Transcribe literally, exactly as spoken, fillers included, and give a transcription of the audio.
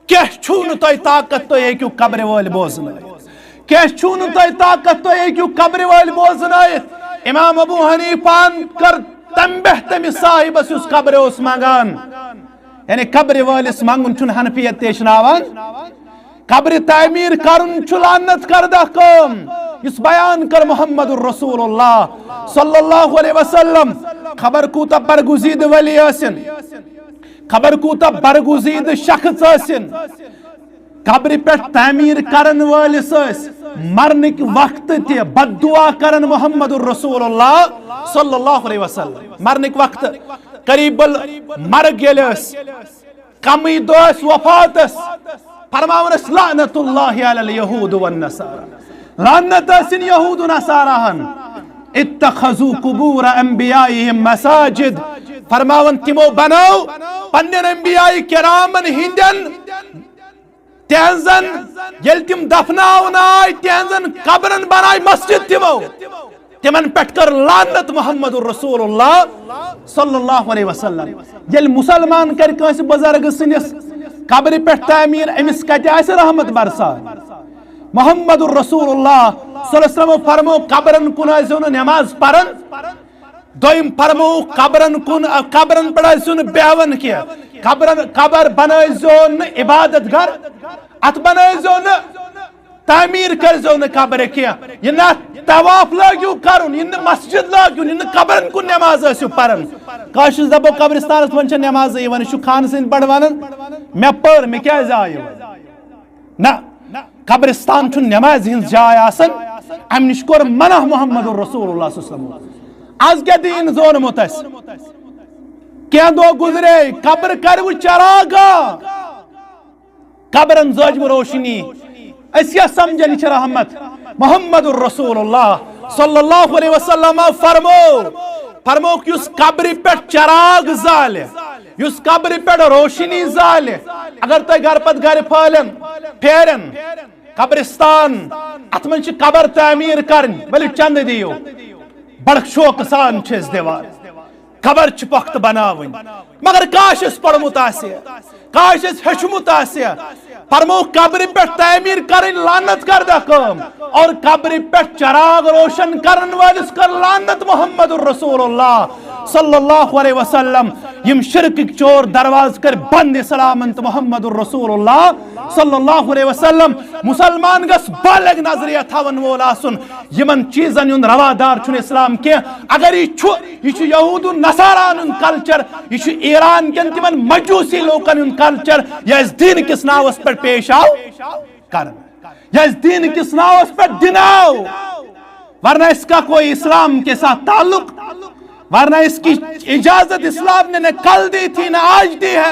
کیٛاہ چھُو نہٕ تۄہہِ طاقت، تُہۍ ہیٚکِو قبرِ وٲلۍ بوزنٲوِتھ؟ کیٛاہ چھُو نہٕ تۄہہِ طاقت، تُہۍ ہیٚکِو قبرِ وٲلۍ بوزنٲوِتھ؟ امام ابو حنیفان کٔر تمہِ بہہ تٔمِس صاحبس یُس قبرِ اوس منٛگان۔ یعنی قبرِ وٲلِس منٛگُن چھُنہٕ حنفیت تہِ ہیٚچھناوان۔ قبرِ تعمیٖر کرُن چھُ لعنت کردہ کٲم۔ یُس بیان کٔر محمد رسول اللہ صلی اللہ علیہ وسلم، خبر کوٗتاہ برگزیدٕ ولی ٲسِن، خبر کوٗتاہ برگزیدٕ شخص ٲسِن، قبرِ پٮ۪ٹھ تعمیٖر کرن وٲلِس ٲسۍ مرنٕکۍ وقتہٕ تہِ بد دعا کران محمد رسول اللہ صلی اللہ علیہ وسلم۔ مرنٕکۍ وقتہٕ قریب المرگ ییٚلہِ ٲسۍ، کمٕے دۄہ ٲسۍ وفاتس، فرماوان ٲسۍ، "لعنت اللہ علی الیہود والنصارى"، لعنت ٲسِن یہود و نصاراہن۔ "اتخذوا قبور انبیائهم مساجد"، فرماوان تِمو بنٲو پننٮ۪ن انبیاء کرامن ہٕنٛدٮ۪ن تِہنٛزن، ییٚلہِ تِم دفناونہٕ آے، تِہنٛزن قبرن بنایہِ مسجد تِمو۔ تِمن پٮ۪ٹھ کٔر لعنت محمد رسول اللہ صلی اللہ علیہ وسلم۔ ییٚلہِ مسلمان کرِ کٲنٛسہِ بزرگ سٕنٛدِس قبرِ پٮ۪ٹھ تعمیٖر، أمِس کتہِ آسہِ رحمت برسان؟ محمد رسول اللہ صلی اللہ علیہ وسلم فرمو، قبرن کُن ٲسۍزیو نہٕ نماز پران۔ دوٚیِم فرمووُکھ، قبرن کُن، قبرن پٮ۪ٹھ ٲسِو نہٕ بیہوان کینٛہہ۔ قبرن، قبر بنٲوزیو نہٕ عبادت گاہ، اتھ بنٲوزیو نہٕ، تعمیٖر کٔرزیو نہٕ قبرِ کینٛہہ۔ یہِ نہٕ اتھ طواف لٲگِو کرُن، یہِ نہٕ مسجد لٲگِو، یہِ نہٕ قبرن کُن نماز ٲسِو پران۔ کٲشرِس دپو قبرستانس منٛز چھےٚ نمازٕے یِوان، یہِ چھُ خانہٕ سٕنٛدۍ پٲٹھۍ ونان، "مےٚ پٔر، مےٚ کیٛازِ آیہِ وۄنۍ؟" نہ، قبرستان چھُ نمازِ ہٕنٛز جاے آسان۔ امہِ نِش کوٚر منع محمد رسول اللہ صلی اللہ علیہ وسلم۔ از کیٛاہ دیٖن زونمُت اَسہِ؟ کینٛہہ دۄہ گُزرے، قبر کرِ وۄنۍ چراغا، قبرن زٲج وۄنۍ روشنی۔ أسۍ کیٛاہ سمجھان، یہِ چھِ رحمت؟ محمد رسول اللہ صلی اللہ علیہ وسلم فرمو، فرمووُکھ، یُس قبرِ پٮ۪ٹھ چراغ زالہِ، یُس قبرِ پٮ۪ٹھ روشنی زالہِ، اگر تۄہہِ گرٕ پتہٕ گرِ پھٲلن، پھیرن، قبرستان، اتھ منٛز چھِ قبر تعمیٖر کرٕنۍ، ؤلِو چندٕ دِیِو، بڑٕ شوقہٕ سان چھِ أسۍ دِوان۔ قبر چھِ پۄختہٕ بناوٕنۍ، مگر کاش اَسہِ پوٚرمُت آسہِ، کاش اَسہِ ہیوٚچھمُت آسہِ۔ فرمو، قبرِ پٮ۪ٹھ تعمیٖر کرٕنۍ لعنت کردہ کٲم، اور قبرِ پٮ۪ٹھ چراغ روشن کرن وٲلِس کٔر لعنت محمد رسول اللہ صلی اللہ علیہ وسلم۔ یِم شرکٕکۍ چور دروازٕ کٔرۍ بند اسلامن تہٕ محمد رسول اللہ صلی اللہ علیہ وسلم۔ مسلمان گژھ بالغ نظریہ تھاون وول آسُن۔ یِمن چیٖزن ہُنٛد روادار چھُنہٕ اسلام کینٛہہ۔ اگر یہِ چھُ، یہِ چھُ یہود و نصاران ہُنٛد کلچر، یہِ چھُ ایران کٮ۪ن تِمن مجوسی لوٗکن ہُنٛد کلچر، یہِ اَسہِ دیٖن کِس ناوس پٮ۪ٹھ پیش آو کرنہٕ، یہِ اَسہِ دیٖن کِس ناوس پٮ۪ٹھ دِنہٕ آو۔ ورنہ اس کا کوئی اسلام کے ساتھ تعلق، ورنہ اس کی اجازت اسلام نے نہ کل دی تھی نہ آج دی ہے۔